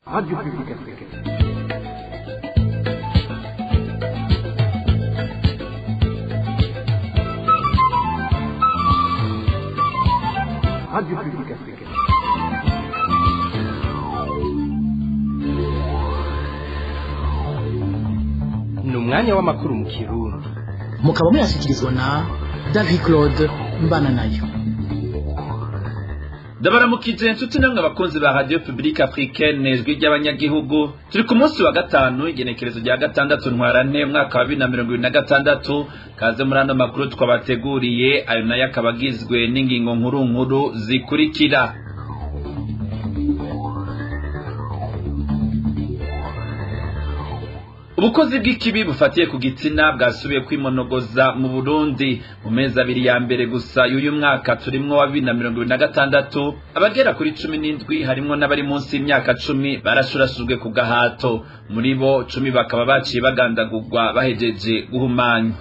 Radio Publique Africaine. Radio Publique Africaine. Ni umwanya w'amakuru mu Kirundi. Mukaba muyashyikirizwa na David Claude Mbananayo. Ndabaramukije inshuti namwe abakunzi ba Radio Publique Africaine, ijwi ry'abanyagihugu. Turi ku munsi wa gatanu, igenekerezo rya 6 Ntwarante umwaka wa 2026. Kaze muri ano makuru twabateguriye, ayo nayo akaba agizwe n'ingingo nkuru nkuru zikurikira: Ubukozi bw'ikibi bufatiye ku gitsina bwasubiye kwimonogoza mu Burundi. Mu mezi 2 ya mbere gusa y'uyu mwaka turimwo wa 2026, abagera kuri 17, harimwo n'abari munsi y'imyaka 10, barashurashujwe ku gahato. Muri bo 10 bakaba baciye bagandagurwa bahejeje guhumanya.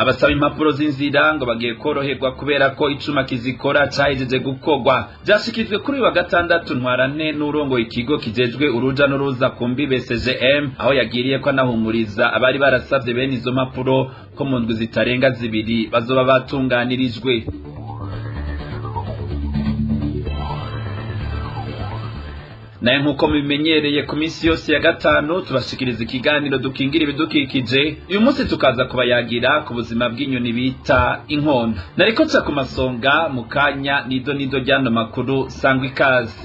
Abasaba impapuro z'inzira ngo bagiye koroherwa kubera ko icuma kizikora cahejeje gukorwa. Vyashikirijwe kuri uyu wa 6 Ntwarante n'urongoye ikigo kijejwe uruja n'uruza ku mbibe CGM, aho yagiriye ko anahumuriza abari barasavye bene izo mpapuro ko mu ndwi zitarenga 2 bazoba batunganirijwe. Naye nkuko mubimenyereye, ku minsi yose ya gatanu tubashikiriza ikiganiro Dukingira Ibidukikije. Uyu munsi tukaza kubayagira ku buzima bw'inyoni bita inkona. Nariko nca ku masonga mu kanya nido nido ry'ano makuru. Sangwa ikaze.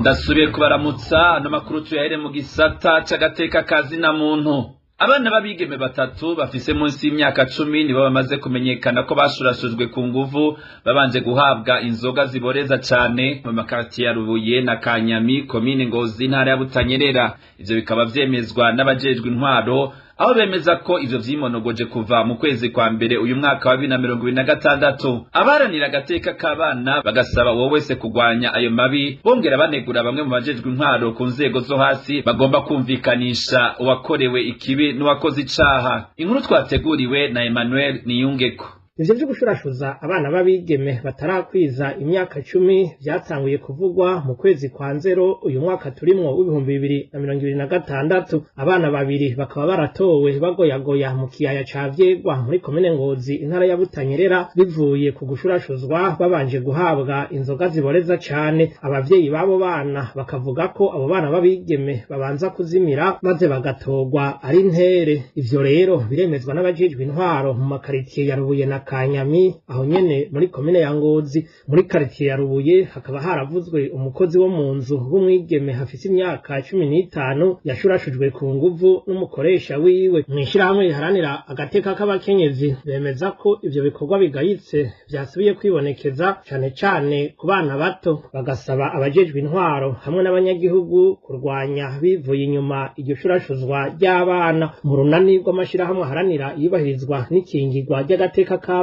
Ndasubiye kubaramutsa. Ano makuru tuyahere mu gisata c'agateka kazina muntu. Abana b'abigeme batatu bafise munsi y'imyaka 10 nibo bamaze kumenyekana ko bashurashujwe ku nguvu babanje guhabwa inzoga ziboreza cane mu makartier ya Rubuye na Kanyami, komine Ngozi, intara ya Butanyerera. Ivyo bikaba vyemezwa n'abajejwe intwaro, aho bemeza ko ivyo vyimonogoje kuva mu kwezi kwa mbere uyu mwaka wa 2026. Abaharanira agateka k'abana bagasaba uwo wese kugwanya ayo mabi, bongera banegura bamwe mu bajejwe intwaro ku nzego zo hasi bagomba kumvikanisha uwakorewe ikibi n'uwakoze icaha. Inkuru twateguriwe na Emmanuel Niyungeko. Ivyo vyo gushurashuza abana b'abigeme batarakwiza imyaka 10 vyatanguye kuvugwa mu kwezi kwa Nzero uyu mwaka turimwo w'2026. Abana babiri bakaba baratowe bagoyagoya mu kiyaya ca Vyegwa muri komine Ngozi, intara ya Butanyerera, bivuye ku gushurashuzwa babanje guhabwa inzoga ziboreza cane. Abavyeyi b'abo bana bakavuga ko abo bana b'abigeme babanza kuzimira maze bagatorwa ari ntere. Ivyo rero biremezwa n'abajejwe intwaro mu makaritiye ya Rubuye na Kanyami, aho nyene muri komine ya Ngozi. Muri karitiye ya Rubuye hakaba haravuzwe umukozi wo mu nzu w'umwigeme hafise imyaka 15 yashurashujwe ku nguvu n'umukoresha wiwe. Mw'ishirahamwe riharanira agateka k'abakenyezi bemeza ko ivyo bikorwa bigayitse vyasubiye kwibonekeza cane cane ku bana bato, bagasaba abajejwe intwaro hamwe n'abanyagihugu kurwanya bivuye inyuma iryo shurashuzwa ry'abana. Mu runani rw'amashirahamwe aharanira iyubahirizwa n'ikingirwa ry'agateka k'abana,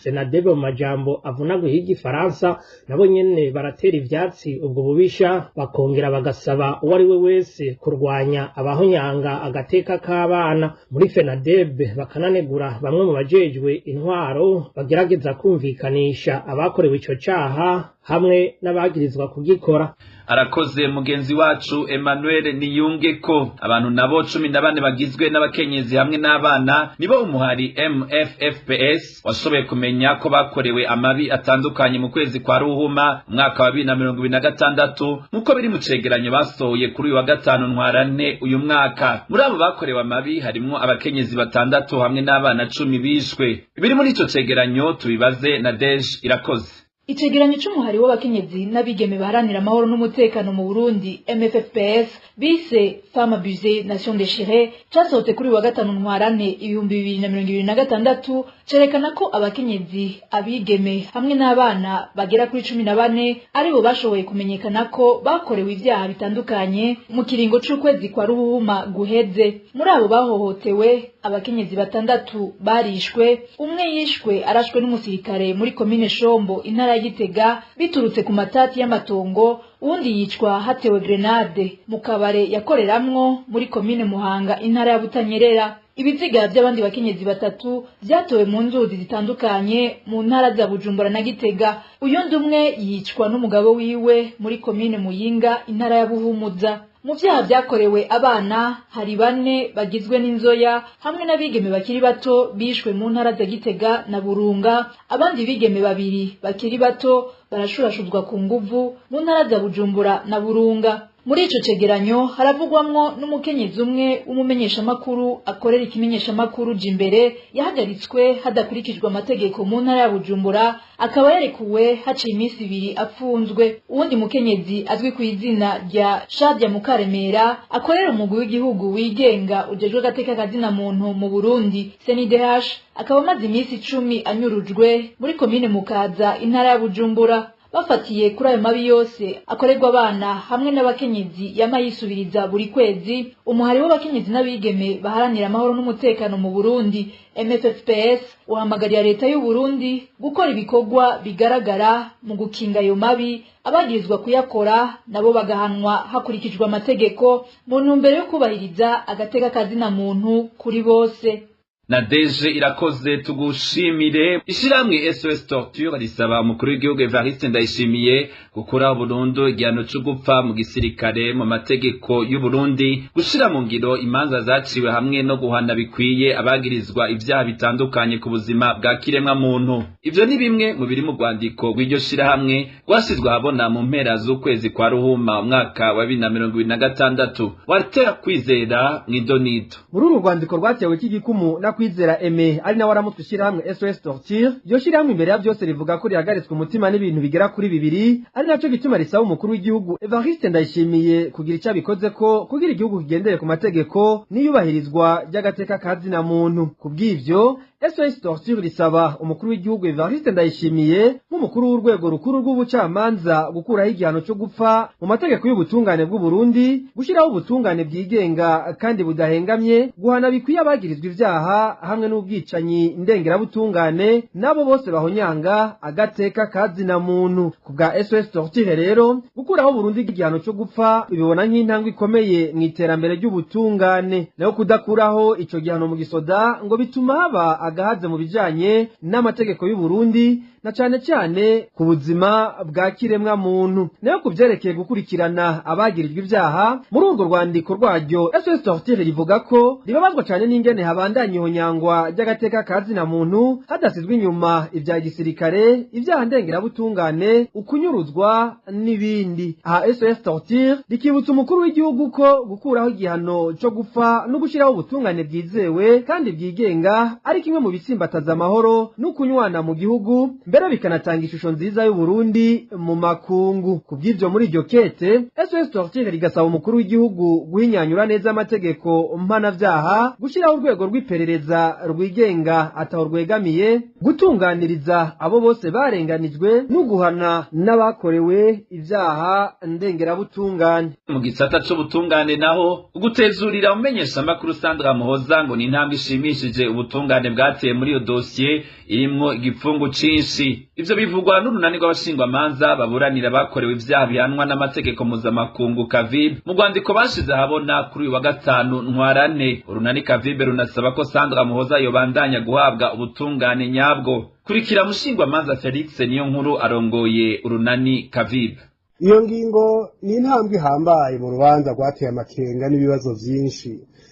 Senadebe mu majambo avunaguye y'igifaransa, nabo nyene baratera ivyatsi ubwo bubisha, bakongera bagasaba uwo ari we wese kurwanya abahonyanga agateka k'abana. Muri Fenadebe bakananegura bamwe mu bajejwe intwaro bagerageza kumvikanisha abakorewe ico caha hamwe n'abagirizwa kugikora. Arakoze mugenzi wacu Emmanuel Niyungeko. Abantu nabo 14 bagizwe n'abakenyezi hamwe n'abana nibo umuhari MFFPS washoboye kumenya ko bakorewe amabi atandukanye mu kwezi kwa Ruhuma umwaka wa 2026, nkuko biri mu cegeranyo basohoye kuri uyu wa 5 Ntwarante uyu mwaka. Muri abo bakorewe amabi harimwo abakenyezi batandatu hamwe n'abana 10 bishwe. Ibiri muri ico cegeranyo tubibaze na Dej Irakoze. Icegeranyo c'umuhari w'abakenyezi n'abigeme baharanira amahoro n'umutekano mu Burundi, MFFPS, bise Femme abusée nation déchirée, casohotse kuri wa 5 Ntwarante 2026, cerekana ko abakenyezi, abigeme hamwe n'abana bagera kuri 14 aribo bashoboye kumenyekana ko bakorewe ivyaha bitandukanye mu kiringo c'ukwezi kwa Ruhuma guheze. Muri abo bahohotewe, abakenyezi batandatu barishwe, umwe yishwe arashwe n'umusirikare muri komine Shombo, intara ya Gitega, biturutse ku matati y'amatongo, uwundi yicwa hatewe grenade mu kabare yakoreramwo muri komine Muhanga, intara ya Butanyerera. Ibiziga by'abandi bakenyezi batatu byatowe mu nzuzi zitandukanye mu ntara za Bujumbura na Gitega. Uyundi umwe yicwa n'umugabo wiwe muri komine Muyinga, intara ya Buhumuza. Mu vyaha vyakorewe abana hari bane bagizwe n'inzoya hamwe n'abigeme bakiri bato bishwe mu ntara za Gitega na Burunga. Abandi bigeme babiri bakiri bato barashurashuzwa ku nguvu mu ntara za Bujumbura na Burunga. Muri ico cegeranyo haravugwamwo n'umukenyezi umwe w'umumenyeshamakuru akorera ikimenyeshamakuru Jimbere yahagaritswe hadakurikijwe amategeko mu ntara ya Bujumbura, akaba yarekuwe haciye iminsi ibiri apfunzwe. Uwundi mukenyezi azwi ku izina rya Shadia Mukaremera akorera umugwi w'igihugu wigenga ujejwe agateka kazina muntu mu Burundi CNDH, akaba amaze iminsi 10 anyurujwe muri komine Mukaza, intara ya Bujumbura. Bafatiye kuri ayo mabi yose akorerwa abana hamwe n'abakenyezi yama yisubiriza buri kwezi, umuhari w'abakenyezi n'abigeme baharanira amahoro n'umutekano mu Burundi MFFPS uhamagarira leta y'u Burundi gukora ibikorwa bigaragara mu gukinga ayo mabi, abagirizwa kuyakora nabo bagahanwa hakurikijwe amategeko mu ntumbero yo kubahiriza agateka kazina muntu kuri bose. Na deje irakoze, tugushimire. Ishiramwe SOS Torture risaba umukuru w'igihugu Evariste Ndayishimiye gukuraho burundu igihano cyo gupfa mu gisirikare mu mategeko y'u Burundi, gushira mu ngiro imanza zaciwe hamwe no guhana bikwiye abagirizwa ivyaha bitandukanye ku buzima bwa kiremwa muntu. Ivyo ni bimwe mu biri mu rwandiko rw'iryo shirahamwe rwashizwe ahabona mu mpera z'ukwezi kwa Ruhuma umwaka wa 2026. Walter Kwizera mw'Idonito. Muri uru rwandiko rwatewe k'igikumu na Kwizera Aime ari nawe aramutse ishyirahamwe SOS Torture, iryo shyirahamwe imbere ya byose rivuga ko rihagaritswe umutima n'ibintu bigera kuri bibiri, ari naco gituma risaba umukuru w'igihugu Evariste Ndayishimiye kugira icyo abikoze ko kugira igihugu kigendere ku mategeko n'iyubahirizwa ry'agateka ka zina muntu. Kubw'ivyo SOS Torture risaba umukuru w'igihugu Evariste Ndayishimiye nk'umukuru w'urwego rukuru rw'ubucamanza gukuraho igihano cyo gupfa mu mategeko y'ubutungane bw'u Burundi, gushiraho ubutungane bwigenga kandi budahengamye, guhana bikwiye abagirizwa ivyaha hamwe n'ubwicanyi ndengerabutungane nabo bose bahonyanga agateka kazina muntu. Ku bwa SOS Torture rero, gukuraho Burundi igihano cyo gupfa bibona nk'intambwe ikomeye mu iterambere ry'ubutungane, nayo kudakuraho ico gihano mu gisoda ngo bituma haba agahaze mu bijanye n'amategeko y'u Burundi na cane cane ku buzima bwa kiremwa muntu. Nayo kuvyerekeye gukurikirana abagirijwe ivyaha, muri urwo rwandiko rwaryo SOS Torture rivuga ko ribabazwa cane n'ingene habandanya ihonyangwa ry'agateka kazina muntu hadasizwe inyuma ivya gisirikare, ivyaha ndengerabutungane, ukunyuruzwa n'ibindi. Aha SOS Torture rikibutsa umukuru w'igihugu ko gukuraho igihano co gupfa no gushiraho ubutungane bwizewe kandi bwigenga ari kimwe mu bisimbataza amahoro no kunywana mu gihugu, mbere bikanatanga ishusho nziza y'u Burundi mu makungu. Kubw'ivyo muri iryo kete SOS Torture rigasaba umukuru w'igihugu guhinyanyura neza amategeko mpanavyaha, gushiraho urwego rw'iperereza rwigenga ataho rwegamiye, gutunganiriza abo bose barenganijwe no guhana n'abakorewe ivyaha ndengerabutungane. Mu gisata c'ubutungane naho, ugutezurira umumenyeshamakuru Sandra Muhoza ngo ni intambwe ishimishije ubutungane bwateye muri iyo dosiye irimwo igipfungu cinshi. Ivyo bivugwa n'urunani rw'abashingwamanza baburanira bakorewe ivyaha bihanwa n'amategeko mpuzamakungu Kavibe mu rwandiko bashize ahabona kuri uyu wa gatanu Ntwarante. Urunani Kavibe runasaba ko Sandra Muhoza yobandanya guhabwa ubutungane nyabwo. Kurikira mushingwamanza Felix Niyonkuru arongoye urunani Kavibe. Iyo ngingo ni intambwe ihambaye mu rubanza rwateye amakenga n'ibibazo vyinshi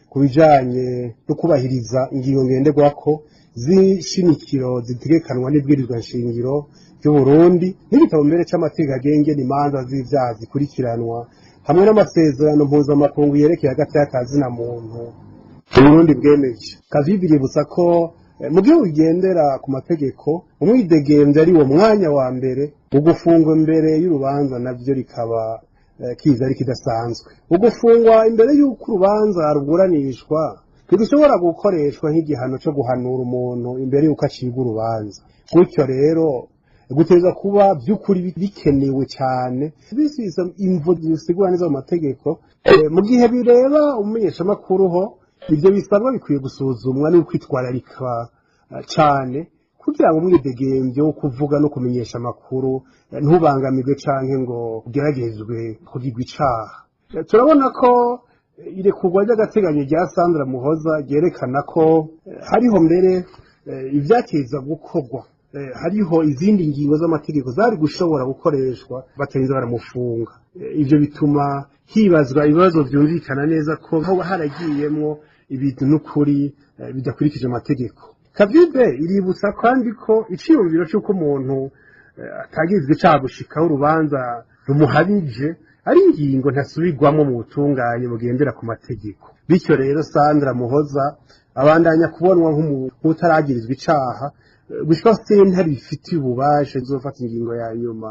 ku bijanye no kubahiriza ingingo ngenderwako z'inshimikiro zitegekanwa n'ibwirizwa nshingiro ry'u Burundi n'igitabo mbere c'amategeko agenga imanza z'ivyaha zikurikiranwa hamwe n'amasezerano mpuzamakungu yerekeye hagati y'akazina muntu Burundi bwemeje. Kavibi iributsa ko mu gihugu kigendera ku mategeko umwidegemvya ari wo mwanya wa mbere ugufungwa imbere y'urubanza navyo rikaba kiza ari kidasanzwe. Ugufungwa imbere y'uko urubanza ruburanishwa ntidushobora gukoreshwa nk'igihano cyo guhanura umuntu imbere y'uko acibwa urubanza. Gutyo rero guteza kuba by'ukuri bikenewe cyane bisize imvo zisigura neza mu mategeko. Mu gihe bireba umumenyeshamakuru ho ibyo bisabwa bikwiye gusuzumwa no kwitwararika cyane kugira ngo umwidegemvyo wo kuvuga no kumenyesha amakuru ntubangamirwe canke ngo ugeragezwe kugirwa icaha. Turabona ko Irekurwa ry'agateganyo rya Sandra Muhoza ryerekana ko hariho mbere ivyateza gukorwa, hariho izindi ngingo z'amategeko zari gushobora gukoreshwa batarinze baramufunga. Ivyo bituma hibazwa ibibazo vyumvikana neza ko hoba haragiyemwo ibintu n'ukuri bidakurikije amategeko. Kavibe iributsa kandi ko iciyumviro c'uko umuntu atagizwe icaha gushikaho urubanza rumuhabije ari ingingo ntasubirwamwo mu butungane bugendera ku mategeko. Bityo rero Sandra Muhoza abandanya kubonwa nk'utaragirizwa icaha gushika sentare ifitiye ububasha izofata ingingo ya nyuma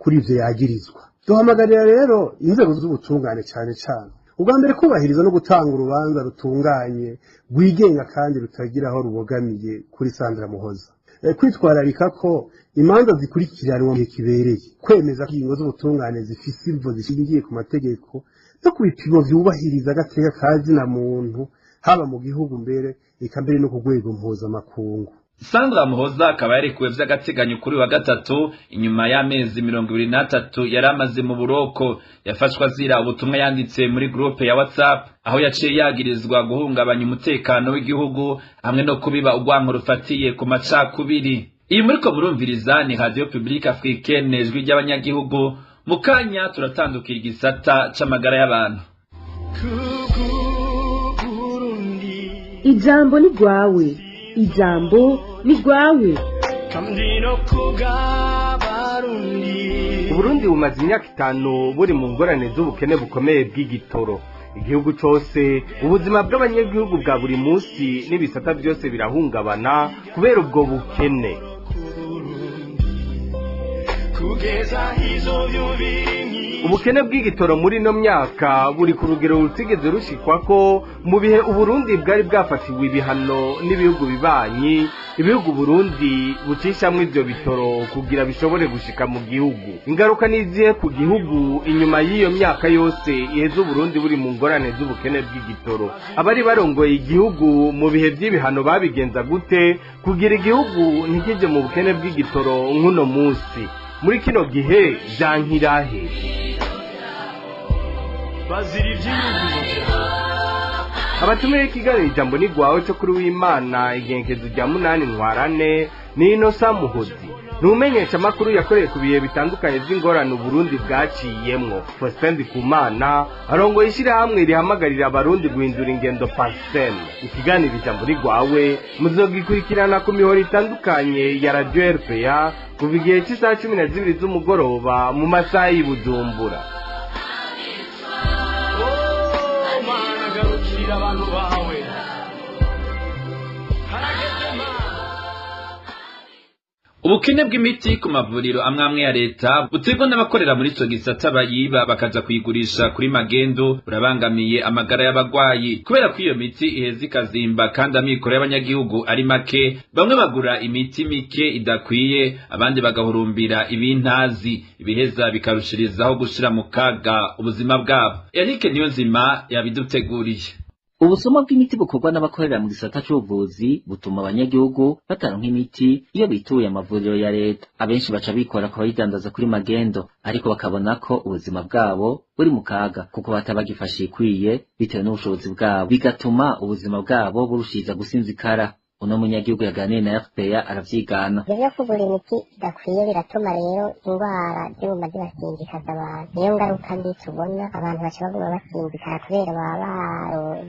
kuri ivyo yagirizwa. Duhamagarira rero inzego z'ubutungane cane cane ubwa mbere kubahiriza no gutanga urubanza rutunganye rwigenga kandi rutagira aho rubogamiye kuri Sandra Muhoza, kwitwararika ko imanza zikurikiranwa mu gihe kibereye, kwemeza ko ingingo z'ubutungane zifise imvo zishingiye ku mategeko no ku bipimo vyubahiriza agateka ka zina muntu haba mu gihugu mbere eka mbere no ku rwego mpuzamakungu. Sandra Muhoza akaba yarekuwe vy'agateganyo kuri wa gatatu inyuma y'amezi 23 yari amaze mu buroko. Yafashwe azira ubutumwa yanditse muri groupe ya WhatsApp aho yaciye yagirizwa guhungabanya umutekano w'igihugu hamwe no kubiba urwanko rufatiye ku macakubiri. Iyi muriko murumviriza ni Radio Publique Africaine, ijwi ry'abanyagihugu. Mu kanya turatandukira igisata c'amagara y'abantu. Ijambo ni rwawe, ijambo ni rwawe. Uburundi bumaze imyaka 5 buri mu ngorane z'ubukene bukomeye bw'igitoro. Igihugu cose ubuzima bw'abanyagihugu bwa buri munsi n'ibisata byose birahungabana kubera ubwo bukene. Ubukene bw'igitoro muri no myaka buri ku rugero rutigeze rushikwako mu bihe Uburundi bwari bwafatiwe ibihano n'ibihugu bibanyi, ibihugu Burundi bucishamwe ivyo bitoro kugira bishobore gushika mu gihugu. Ingaruka nizihe ku gihugu inyuma y'iyo myaka yose iheze Uburundi buri mu ngorane z'ubukene bw'igitoro? Abari barongoye igihugu mu bihe by'ibihano babigenza gute kugira igihugu ntikije mu bukene bw'igitoro nk'uno munsi? Muri kino gihe vyankirahe? Abatumiye ikiganiro Ijambo ni Rwawe cyo kuri w'Imana igenkezo rya 8 Ntwarante ni Innocent Muhozi, numenyesha amakuru yakoreye ku bihe bitandukanye by'ingorane Uburundi bwaciyemwo. Faustin Ndikumana arongoye ishirahamwe rihamagarira abarundi guhindura ingendo Parsem. Ikiganiro Ijambo ni Rwawe muzogikurikirana ku mihoro itandukanye ya Radio RPA kuva igihe cy'isaha 12 z'umugoroba mu masaha y'Ibujumbura. Ubukene bw'imiti ku mavuriro amwe amwe ya leta buterwa n'abakorera muri ico gisata bayiba bakaja kuyigurisha kuri magendo burabangamiye amagara y'abagwayi, kubera ko iyo miti iheza ikazimba kandi amikoro y'abanyagihugu ari make. Bamwe bagura imiti mike idakwiye, abandi bagahurumbira ibintazi, ibiheza bikarushirizaho gushira mu kaga ubuzima bwabo. Eric Niyonzima yabiduteguriye. Ubusuma bw'imiti bukorwa n'abakorera mu gisata c'ubuvuzi butuma abanyagihugu bataronka imiti iyo bituye amavuriro ya leta. Abenshi baca bikora ku bayidandaza kuri magendo, ariko bakabona ko ubuzima bwabo buri mu kaga kuko batabagifashe ikwiye bitewe n'ubushobozi bwabo, bigatuma ubuzima bwabo burushiriza gusinzikara. Uno munyagihugu yaganiriye na RPA aravyigana. Ivyo vyo kugura imiti idakwiye biratuma rero ingwara ziguma zibasinzikaza abantu. Niyo ngaruka mbi tubona, abantu baca baguma basinzikara kubera baba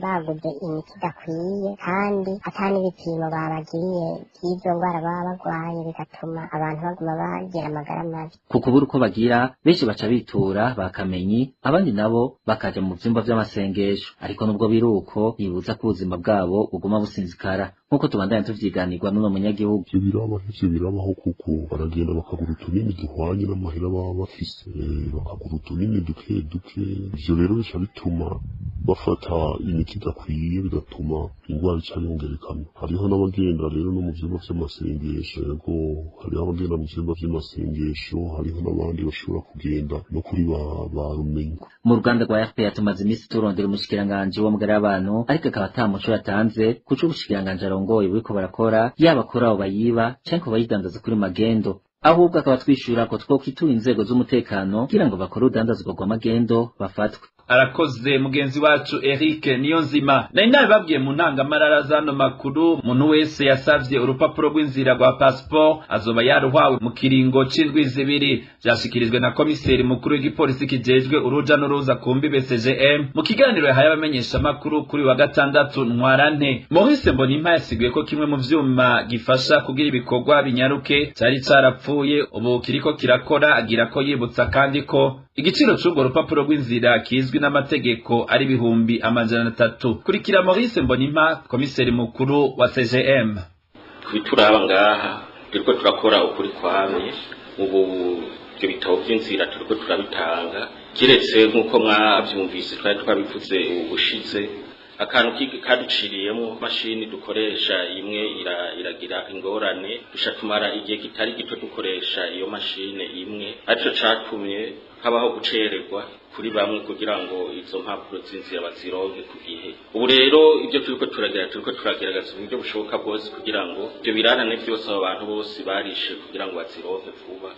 baguze imiti idakwiye kandi ata n'ibipimo babagiriye vy'izo ngwara baba bagwaye, bigatuma abantu baguma bagira amagara mabi. Ku kubura uko bagira, benshi baca bitura bakamenyi, abandi nabo bakaja mu vyumba vy'amasengesho. Ariko nubwo biri uko, bibuza ko ubuzima bwabo buguma businzikara nkuko tubandanya tuvyiganirwa n'uno munyagihugu. Ivyo birabaho kuko baragenda bakagura utunini duhwanye n'amahera baba bafise, bakagura utunini duke duke. Ivyo rero bica bituma bafata imiti idakwiye, bigatuma ingwara ica yongerekana. Hariho n'abagenda rero no mu vyumba vy'amasengesho, yego hariho abagenda mu vyumba vy'amasengesho, hariho n'abandi bashobora kugenda no kuri ba rumenyi. Mu ruganda rwa RPA tumaze imisi turondera umushikiranganji w'amagara y'abantu, ariko akaba ata muco yatanze kuco ubushikiranganji arongoye buriko barakora, yaba kuri abo bayiba canke ku bayidandaza kuri magendo. Ahubwo akaba twishura ko twokwitura inzego z'umutekano kugira ngo bakore urudandazwa rwa magendo bafatwe. Arakoze mugenzi wacu Eric Niyonzima. Nari nabibabwiye mu ntangamarara zano makuru, umuntu wese yasavye urupapuro rw'inzira rwa passport azoba yaruhawe mu kiringo c'indwi 2. Vyashikirijwe na komiseri mukuru w'igipolisi kijejwe uruja n'uruza ku mbibe CGM mu kiganiro yahaye abamenyesha makuru kuri wa gatandatu Ntwarante. Maurice Mbonimpa yasiguye ko kimwe mu vyuma gifasha kugira ibikorwa binyaruke cari carapfuye, ubu kiriko kirakora. Agira ko yibutsa kandi ko igiciro c'urwo rupapuro rw'inzira kizwi n'amategeko ari 300,000. Kurikira Maurice Mbonimpa, komiseri mukuru wa CGM. Kubituraba ngaha turiko turakora ukuri kwamye, ubu ibyo bitabo by'inzira turiko turabitanga, kiretse nk'uko mwavyumvise twari twabivuze ubushize, akantu kaduciriyemo mashini dukoresha imwe iragira ingorane, dusha tumara igihe kitari gito dukoresha iyo mashine imwe, arico catumye habaho gucererwa kuri bamwe kugira ngo izo mpapuro z'inzira bazironke ku gihe. Ubu rero ibyo turiko turagerageza uburyo bushoboka bwose kugira ngo ibyo birarane byose abo bantu bose barishe kugira ngo bazironke vuba.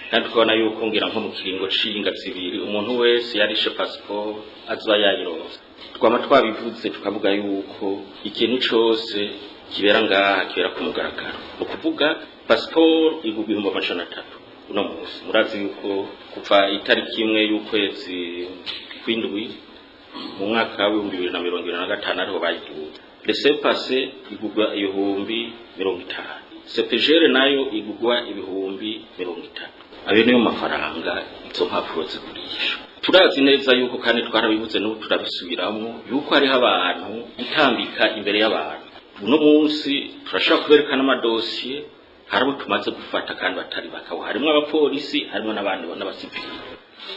Kandi tukabona yuko ngira nko mu kiringo c'inga zibiri umuntu wese yarishe passport azoba yayironse. Twama twabivuze tukavuga yuko ikintu cose kibera ngaha kibera ku mugaragaro. Ni ukuvuga passport igurwa 300,000 uno munsi. Murazi yuko kuva itariki imwe y'ukwezi kw'indwi mu mwaka wa 2025 ariho bayiduza. Laissez-passer igurwa 50,000. CPGL nayo igurwa 30,000. Ayo niyo mafaranga izo mpapuro zigurishwa. Turazi neza yuko kandi twarabivuze n'ubu turabisubiramo yuko hariho abantu itambika imbere y'abantu. Uno munsi turashobora kuberekana amadosiye, hari abo tumaze gufata kandi batari bakabo, harimo abapolisi, harimo n'abandi n'abasivili.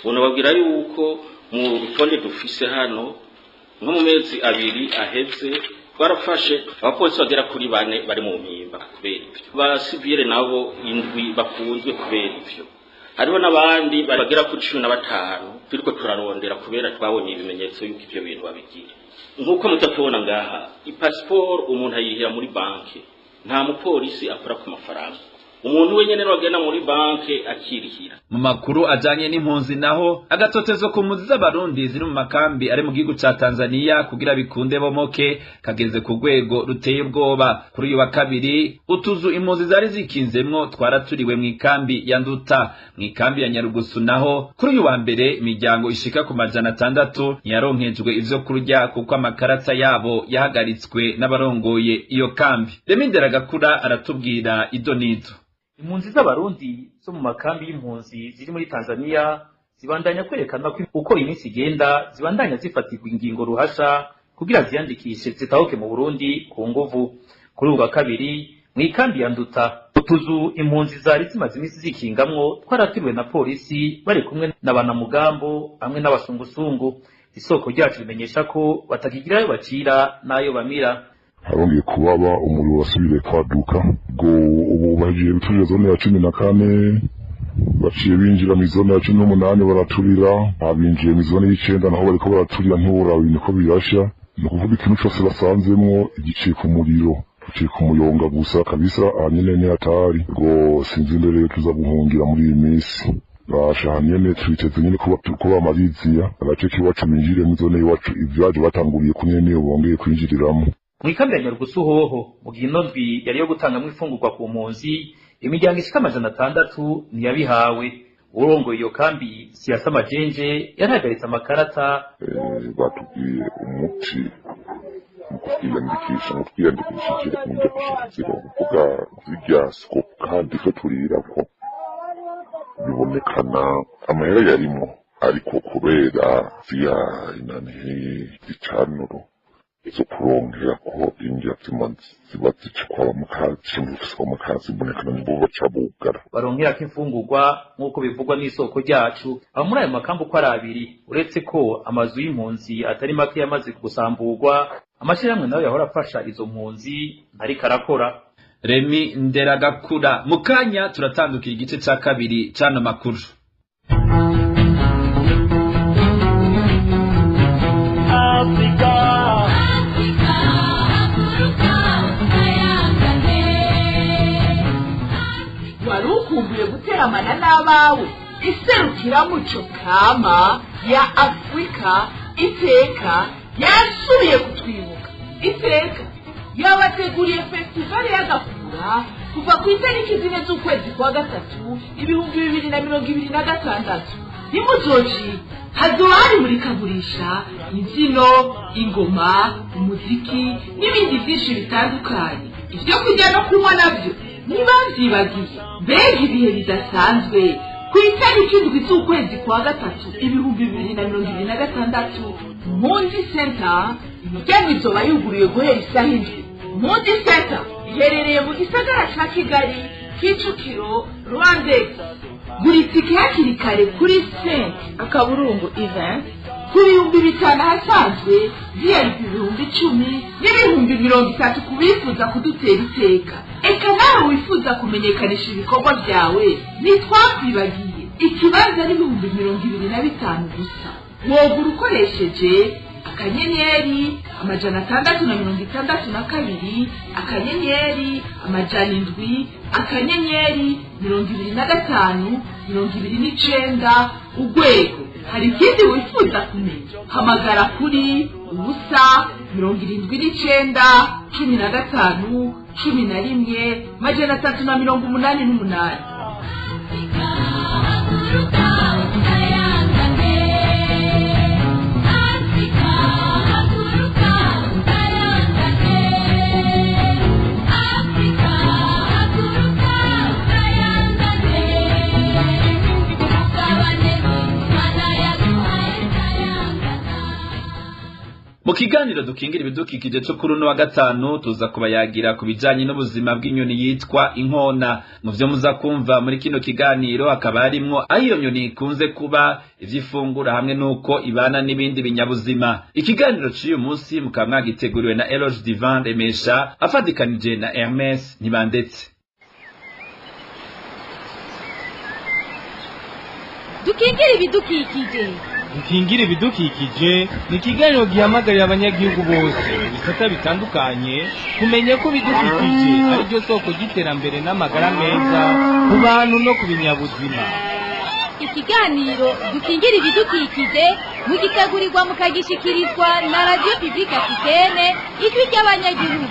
Ubu babwira yuko mu rutonde dufise hano nko mu mezi 2 aheze twarafashe abapolisi bagera kuri 4 bari mu mpimba kubera ivyo, abasivile nabo 7 bakunzwe kubera ivyo, hariho n'abandi bagera kuri 15 turiko turarondera kubera twabonye ibimenyetso yuko ivyo bintu babigira. Nk'uko mutatubona ngaha, ipasiporo umuntu ayihira muri banki, nta mupolisi akora ku mafaranga, umuntu wenyene wagenda muri banke akirihira. Mu makuru ajanye n'impunzi naho, agatotezo ku mpunzi z'abarundi ziri mu makambi ari mu gihugu ca Tanzania kugira bikunde bomoke kageze ku rwego ruteye ubwoba. Kuri uyu wa kabiri utuzu impunzi zari zikinzemwo twaraturiwe mu ikambi ya Nduta. Mu ikambi ya Nyarugusu naho kuri uyu wa mbere imiryango ishika ku 600 ntiyaronkejwe ivyo kurya kuko amakarata yabo yahagaritswe n'abarongoye iyo kambi. Remindera Gakura aratubwira idonido. Impunzi z'abarundi zo mu makambi y'impunzi ziri muri Tanzania zibandanya kwerekana ko uko iminsi igenda zibandanya zifatirwa ingingo ruhasha kugira ziyandikishe zitahuke mu Burundi ku nguvu. Kuri ubu wa kabiri mu ikambi ya Nduta utuzu impunzi zari zimaze iminsi zikingamwo twaratiriwe na polisi bari kumwe na banamugambo hamwe n'abasungusungu. Isoko ryacu rimenyesha ko batakigira ayo bacira n'ayo bamira. Harongeye kubaba umuriro wasubire kwaduka, ngo ubu bagiye guturira zone ya 14, baciye binjira mu zone ya 18 baraturira, abinjiye mu zone y'9 naho bariko baraturira ntiworaba ibintu ko birasha. Ni ukuvuga ikintu cose basanzemwo igicika umuriro, gicika umuyonga gusa kabisa, ahanyene ni hatari. Ngo sinzi mbere tuza guhungira muri iyi minsi, basha hanyene twiteze nyene ko bamariziya agace k'iwacu binjire mu zone y'iwacu, ivyaje batanguriye kunyene bongeye kwinjiriramo. Mu ikambi ya Nyarugusu hoho mu gihe ino ndwi yari yo gutangamwo imfungurwa ku mpunzi, imiryango ishika 600 ntiyabihawe. Urongoye iyo kambi Siyasa Majenje yarahagaritse amakarata. Batubwiye umuti mu kutwiyandikisha, mu twiyandikishije mu gushikira kuvuga zirya scope kandi ko turirako bibonekana amahera yarimo, ariko kubera zya inanihe zicanuro zo kurongera ko indya ziba zicikwa mukazi mukazi bonekana nibo baca bugara barongera ko imfungurwa nk'uko bivugwa n'isoko ryacu. Aba muri ayo makambi uko ari abiri, uretse ko amazu y'impunzi atari make yamaze gusamburwa, amashirahamwe nayo yahora afasha izo mpunzi ntariko arakora. Remi Nderagakura. Mu kanya turatandukira igice ca kabiri c'ano makuru. Afrika wari ukumbuye guteramana n'abawe. Iserukiramuco kama ya Afrika Iteka yasubiye kutwibuka. Iteka yabateguriye festival y'agakura kuva ku itariki 4 z'ukwezi kwa gatatu 2026. Nimuzoci hazoba hari imurikagurisha, imbyino, ingoma, umuziki n'ibindi byinshi bitandukanye. Ibyo kurya no kunywa nabyo ntibavyibagiye. Mbega ibihe bidasanzwe! Ku itariki 7 z'ukwezi kwa gatatu 2026, Mundi Center imiryango izoba yuguruye guhera isaha 7. Mundi Center iherereye mu gisagara ca Kigali, Kicukiro, Rwandex. Gura itike hakiri kare kuri 5 akaburungu event ku 5000 ahasanzwe, VIP 10,000 n'ibihumbi 30 ku bifuza kudutera iteka. Eka nawe wifuza kumenyekanisha ibikorwa byawe, ntitwakwibagiye. Ikibanza n'25,000 gusa. Wogura ukoresheje akanyenyeri 662 akanyenyeri 700 akanyenyeri 25 29 urwego. Hari ikindi wifuza kumenya? Hamagara kuri 0 79 15 11 388. Mu kiganiro dukingira ibidukikije cyo kuri uno wa gatanu tuza kubayagira ku bijanye n'ubuzima bw'inyoni yitwa inkona. Mu vyo muza kumva muri kino kiganiro hakaba harimwo aho iyo nyoni ikunze kuba, ivy'ifungura hamwe n'uko ibana n'ibindi binyabuzima. Ikiganiro c'uyu munsi mukaba mwagiteguriwe na Eloge Divin Remesha afatikanije na Hermes Ntibandetse. Dukingira ibidukikije. Dukingira ibidukikije ni ikiganiro gihamagarira abanyagihugu bose mu bisata bitandukanye kumenya ko ibidukikije ari ryo soko ry'iterambere n'amagara meza ku bantu no ku binyabuzima. Ikiganiro dukingira ibidukikije mugitegurirwa mukagishikirizwa na Radio Publique Africaine, ijwi ry'abanyagihugu.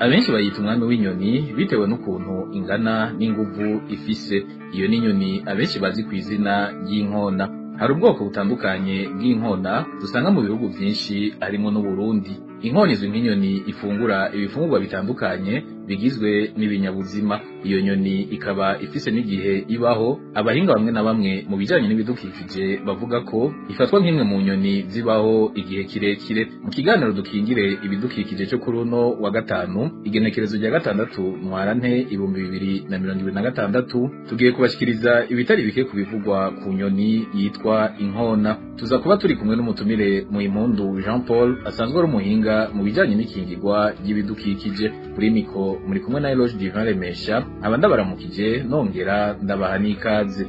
Abenshi bayita umwami w'inyoni bitewe n'ukuntu ingana n'inguvu ifise. Iyo n'inyoni abenshi bazi ku izina ry'inkona. Hari ubwoko butandukanye bw'inkona dusanga mu bihugu byinshi harimo n'Uburundi. Inkona izwi nk'inyoni ifungura ibifungurwa bitandukanye bigizwe n'ibinyabuzima. Iyo nyoni ikaba ifise n'igihe ibaho. Abahinga bamwe na bamwe mu bijanye n'ibidukikije bavuga ko ifatwa nk'imwe mu nyoni zibaho igihe kirekire. Mu kiganiro dukingire ibidukikije cyo kuri uno wa gatanu, igenekerezo rya 6 Ntwarante 2026, tugiye kubashikiriza ibitari bike kubivugwa ku nyoni yitwa inkona. Tuza kuba turi kumwe n'umutumire Muhimpundu Jean Paul asanzwe ari umuhinga mu bijanye n'ikingirwa ry'ibidukikije. Kuri miko muri kumwe na Eloge Divin Remesha, aba ndabaramukije nongera ndabaha n'ikaze.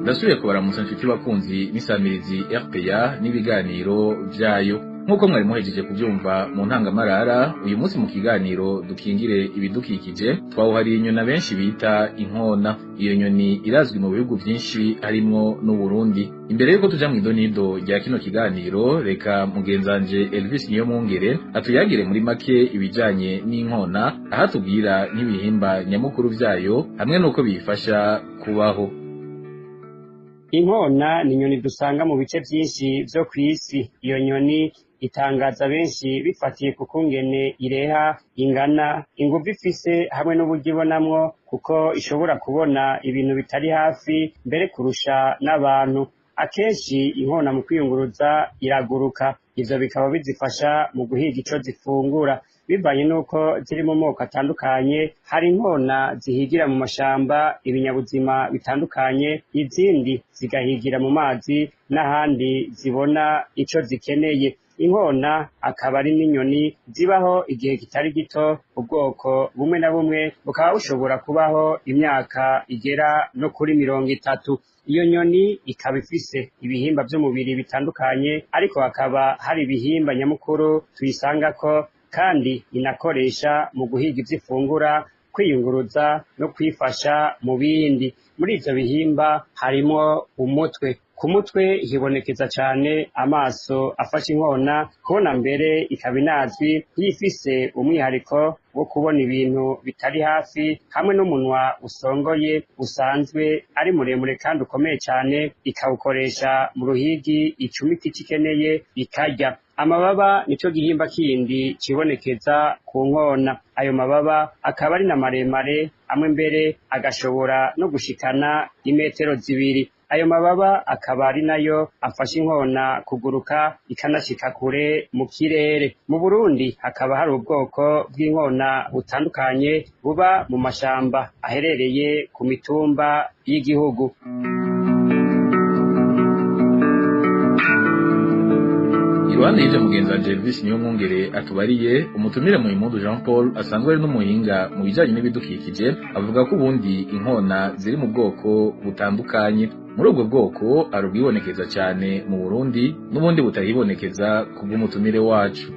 Ndasubiye kubaramutsa nshuti bakunzi n'isamirizi RPA n'ibiganiro vyayo. Nkuko mwari muhejeje kuvyumva mu ntangamarara, uyu munsi mu kiganiro dukingire ibidukikije twawuhariye inyoni abenshi bita inkona. Iyo nyoni irazwi mu bihugu vyinshi harimwo n'Uburundi. Imbere yuko tuja mw'idonido rya kino kiganiro, reka mugenzanje Elvis Niyomwungere atuyagire muri make ibijanye n'inkona, aho atubwira n'ibihimba nyamukuru vyayo hamwe n'uko biyifasha kubaho. Inkona ni inyoni dusanga mu bice vyinshi vyo kw'isi. Iyo nyoni itangaza benshi bifatiye ku kungene ireha, ingana, inguvu ifise hamwe n'uburyo ibonamwo, kuko ishobora kubona ibintu bitari hafi mbere kurusha n'abantu. Akenshi inkona mu kwiyunguruza iraguruka, ivyo bikaba bizifasha mu guhiga ico zifungura. Bivanye n'uko ziri mu moko atandukanye, hari inkona zihigira mu mashamba ibinyabuzima bitandukanye, izindi zigahigira mu mazi n'ahandi zibona ico zikeneye. Inkona akaba ari n'inyoni zibaho igihe kitari gito, ubwoko bumwe na bumwe bukaba bushobora kubaho imyaka igera no kuri 30. Iyo nyoni ikaba ifise ibihimba vy'umubiri bitandukanye, ariko hakaba hari ibihimba nyamukuru tuyisangako kandi inakoresha mu guhiga ivyo ifungura, kwiyunguruza no kwifasha mu bindi. Muri ivyo bihimba harimwo umutwe. Ku mutwe hibonekeza cane amaso afasha inkona kubona, mbere ikaba inazwi nk'iyifise umwihariko wo kubona ibintu bitari hafi, hamwe n'umunwa usongoye usanzwe ari muremure kandi ukomeye cane, ikawukoresha mu ruhigi icumita ico ikeneye ikarya. Amababa nico gihimba kindi cibonekeza ku nkona. Ayo mababa akaba ari na maremare, amwe mbere agashobora no gushikana imetero 2. Ayo mababa akaba ari nayo afasha inkona kuguruka ikanashika kure mu kirere. Mu Burundi hakaba hari ubwoko bw'inkona butandukanye buba mu mashamba aherereye ku mitumba y'igihugu. Iruhande y'ivyo mugenzi wa Elvis Niyomwungere atubariye, umutumire mu Impundu Jean Paul asanzwe ari n'umuhinga mu bijanye n'ibidukikije, avuga ko ubundi inkona ziri mu bwoko butandukanye. Muri ubwo bwoko hari ubwibonekeza cyane mu Burundi n'ubundi butahibonekeza kubw'umutumire wacu.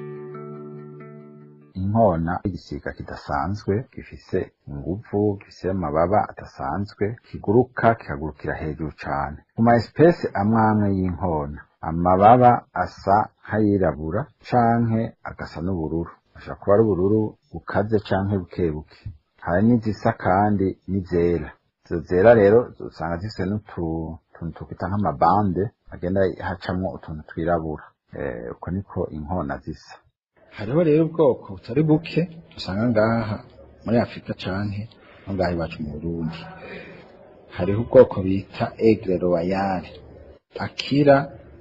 Inkona igisiga kidasanzwe, gifise inguvu, gifise amababa adasanzwe, kiguruka kikagurukira hejuru cane. Ku ma espèce amwe amwe y'inkona, amababa asa nk'ayirabura canke agasa n'ubururu, ashobora kuba ari ubururu bukaze canke bukebuke. Hari n'izisa kandi n'izera. Izo zera rero usanga zifise n'utuntu twita nk'amabande agenda hacamwo utuntu twirabura. Uko niko inkona zisa. Hariho rero ubwoko butari buke usanga ngaha muri Afrika canke no ngaha iwacu mu Burundi. Hariho ubwoko bita Aigle Royale, Aquila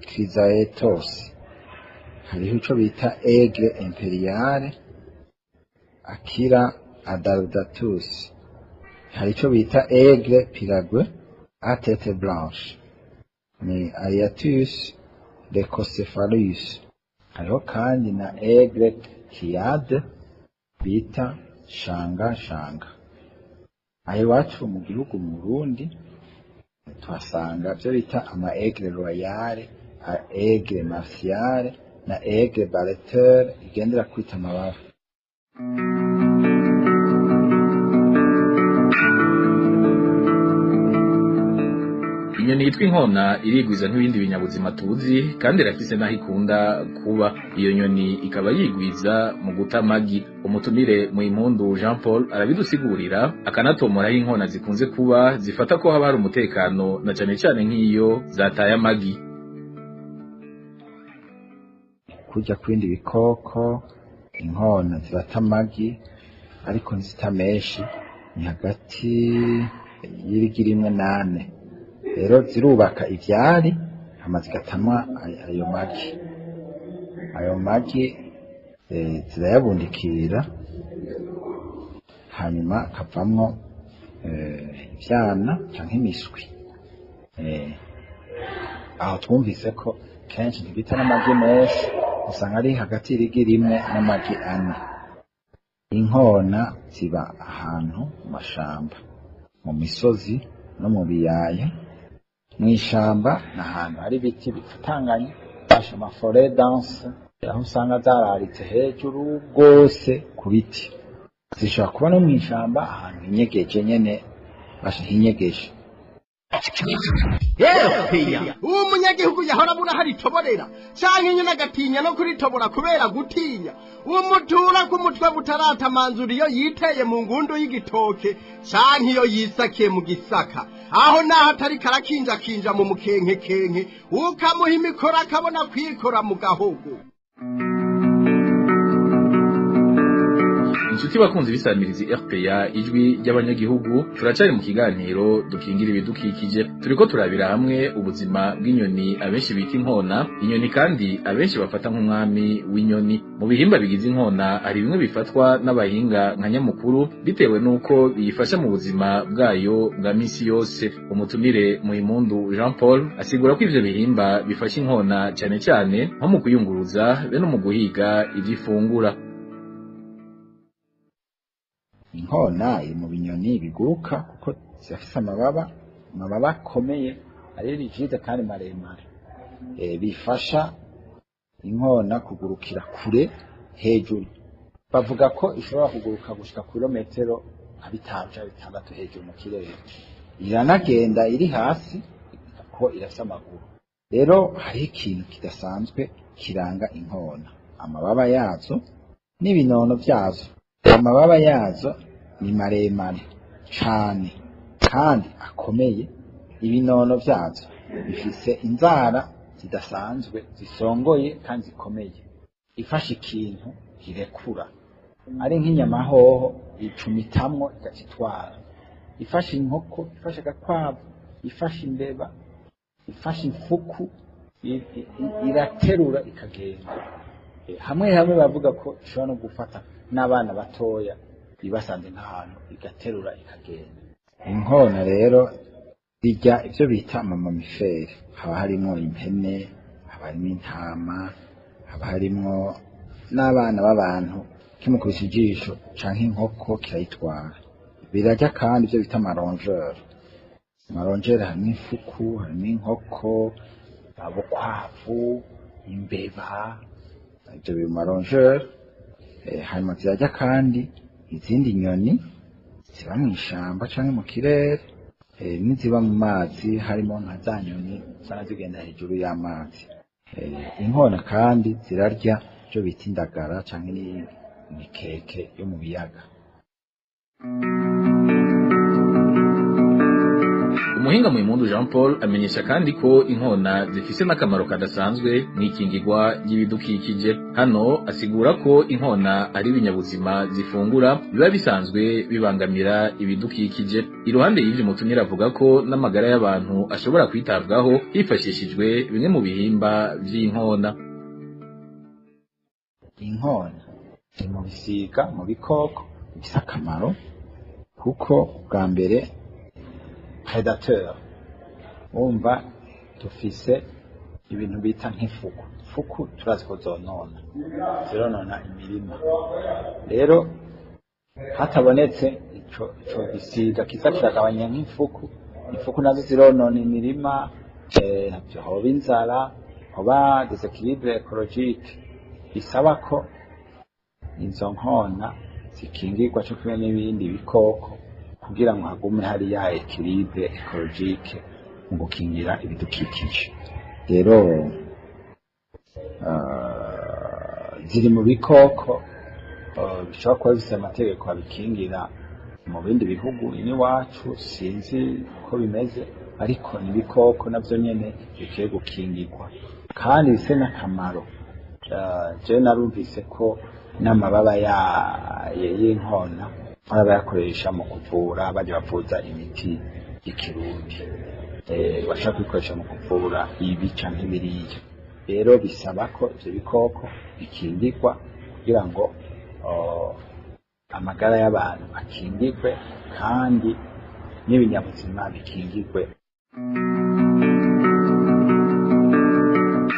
chrysaetos. Hariho ico bita Aigle Imperiale, Aquila adaldatus. Hari ico bita Aigle Pirague à tête blanche, ni Ariatus leucocephalus. Hariho kandi na Aigle Kiade bita shanga shanga. Aho iwacu mu gihugu mu Burundi tuhasanga ivyo bita ama Aigle Royale, Aigle Martiale na Aigle Batteur igendera kwita amababa. Inyoni yitwa inkona irigwiza nk'ibindi binyabuzima tuzi, kandi irafise n'aho ikunda kuba. Iyo nyoni ikaba yigwiza mu guta amagi. Umutumire mu Impundu Jean Paul arabidusigurira, akanatomora aho inkona zikunze kuba zifata ko haba hari umutekano, na cane cane nk'iyo zataye amagi. Kurya kw'ibindi bikoko, inkona zirata amagi ariko ntizita menshi, ni hagati y'irigi 1 na 4. Rero zirubaka ivyari hama zigatamwa ayo magi. Ayo magi zirayabundikira, hanyuma akavamwo ivyana canke imiswi. Aho twumvise ko kenshi ntibita n'amagi menshi, usanga ari hagati y'irigi 1 n'amagi 4. Inkona ziba ahantu mu mashamba, mu misozi no mu biyaya. Mw'ishamba ni ahantu hari ibiti bifatanganye, basha ama forêt dense, aho usanga zararitse hejuru rwose ku biti. Zishobora kuba no mw'ishamba ahantu hinyegeje nyene, basha hinyegeje. Uwo munyagihugu yahora abura hari itoborera canke nyine agatinya no kuritobora kubera gutinya umutura ku mutwe butaratamanzura iyo yiteye mu ngundu y'igitoke canke iyo yisakiye mu gisaka, aho naho atari karakinjakinja mu mukenkekenke, ukamuha imikoro akabona kwikora mu gahogo. Inshuti bakunzi bisamirizi RPA ijwi ry'abanyagihugu, turacari mu kiganiro dukingira ibidukikije. Turiko turabira hamwe ubuzima bw'inyoni abenshi bita inkona, inyoni kandi abenshi bafata nk'umwami w'inyoni. Mu bihimba bigize inkona hari bimwe bifatwa n'abahinga nka nyamukuru bitewe nuko biyifasha mu buzima bwayo bwa misi yose. Umutumire Muhimpundu Jean Paul asigura ko ivyo bihimba bifasha inkona cyane cyane nko mu kuyunguruza be no mu guhiga ivyo ifungura. Inkona iri mu binyoni biguruka kuko zirafise amababa akomeye ari rigide kandi maremare, bifasha inkona kugurukira kure hejuru. Bavuga ko ishobora kuguruka gushika ku kilometero nka 5 canke 6 hejuru mu kirere. Iranagenda iri hasi kuko irafise amaguru. Rero hariho ikintu kidasanzwe kiranga inkona, amababa yazo n'ibinono vyazo. Amababa yazo ni maremare cane kandi akomeye. Ibinono vyazo bifise inzara zidasanzwe zisongoye kandi zikomeye. Ifashe ikintu irekura, ari nk'inyama hoho icumitamwo igacitwara. Ifashe inkoko, ifashe agakwavu, ifashe imbeba, ifashe imfuku, iraterura ikagenda. Hamwe hamwe bavuga ko ishobora no gufata n'abana batoya ibasanze nk'ahantu igaterura ikagenda. Inkona rero irya ivyo bita amamamifere, haba harimwo impene, haba harimwo intama, haba harimwo n'abana b'abantu. Kimukubise ijisho canke inkoko kirayitwara. Birarya kandi ivyo bita amarongeur. Amarongeur harimwo imfuku, harimwo inkoko, ubukwavu, imbeba, ivyo biri mu marongeur. Hanyuma zirarya kandi izindi nyoni ziba mw'ishamba canke mu kirere, n'iziba mu mazi, harimo nka za nyoni usanga zigenda hejuru y'amazi. Inkona kandi zirarya ivyo bita indagara canke n'imikeke yo mu biyaga. Umuhinga Muhimpundu Jean Paul amenyesha kandi ko inkona zifise n'akamaro kadasanzwe mw'ikingirwa ry'ibidukikije. Hano asigura ko inkona ari ibinyabuzima zifungura biba bisanzwe bibangamira ibidukikije. Iruhande y'ivyo umutumire avuga ko n'amagara y'abantu ashobora kwitabwaho hifashishijwe bimwe mu bihimba vy'inkona. Inkona iri mu bisiga, mu bikoko bifise akamaro, kuko bwa mbere predateur, wumva dufise ibintu bita nk'ifuku. Ifuku turazi ko zonona, zironona imirima. Rero hatabonetse ico gisiga kiza kiragabanya nk'ifuku, ifuku nazo zironona imirima, hoba inzara, hoba déséquilibre écologique. Bisaba ko izo nkona zikingirwa co kimwe n'ibindi bikoko kugira ngo hagume hari ya équilibre écologique mu gukingira ibidukikije. Rero ziri mu bikoko bishobora kuba bifise amategeko abikingira mu bindi bihugu. Iwacu sinzi ko bimeze, ariko ni ibikoko navyo nyene bikwiye gukingirwa kandi bifise n'akamaro. Je narumvise ko n'amababa y'inkona barayakoresha mu kuvura, bajya bavuza imiti y'ikirundi, bashaka kubikoresha mu kuvura ibi canke biriya. Rero bisaba ko ivyo bikoko bikingirwa kugira ngo amagara y'abantu akingirwe kandi n'ibinyabuzima bikingirwe.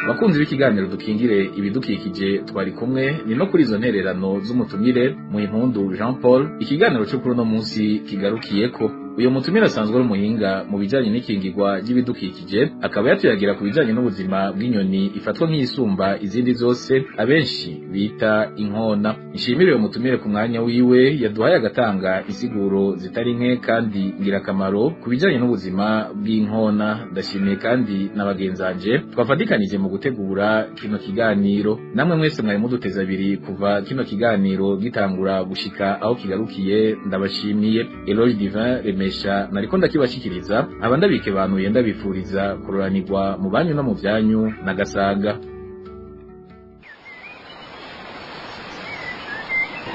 Bakunzi b'ikiganiro dukingire ibidukikije twari kumwe ni no kuri izo ntererano z'umutumire Muhimpundu Jean Paul. Ikiganiro cyo kuri uno munsi kigarukiyeko. Uyo mutumire asanzwe ari umuhinga mu bijanye n'ikingirwa ry'ibidukikije, akaba yatuyagira ku bijanye n'ubuzima bw'inyoni ifatwa nk'iyisumba izindi zose abenshi bita inkona. Nshimire uyo mutumire ku mwanya wiwe yaduhaye agatanga insiguro zitari nke kandi ngirakamaro ku bijanye n'ubuzima bw'inkona. Ndashimiye kandi na bagenzanje twafatikanije mu gutegura kino kiganiro. Namwe mwese mwari muduteza abiri kuva kino kiganiro gitangura gushika aho kigarukiye, ndabashimiye. Eloge Divin Remesha nariko ndakibashikiriza, aba ndabikebanuye ndabifuriza kuroranirwa mu banyu no mu vyanyu na gasaga.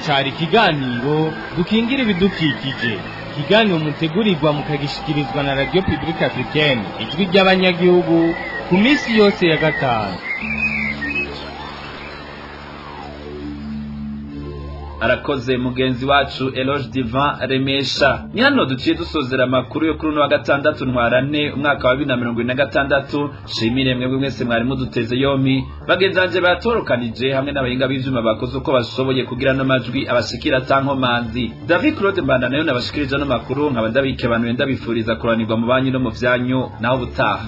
Cari ikiganiro Dukingira Ibidukikije, ikiganiro mutegurirwa mukagishikirizwa na Radio Publique Africaine, Ijwi ry'Abanyagihugu, ku minsi yose ya gatanu. Arakoze mugenzi wacu Eloge Divin Remesha. Ni hano duciye dusozera amakuru yo kuri uno wa gatandatu ntwarane umwaka wa 2026. Shimire mwebwe mwese mwari muduteze yompi, bagenzi banje batorokanije hamwe n'abahinga b'ivyuma bakoze uko bashoboye kugira no majwi abashikira tankomanzi. David Claude Mbanda nayo nabashikirije no makuru, nkaba ndabikebanuye ndabifuriza kuranirwa mu banyu no mu vyanyu, naho butaha.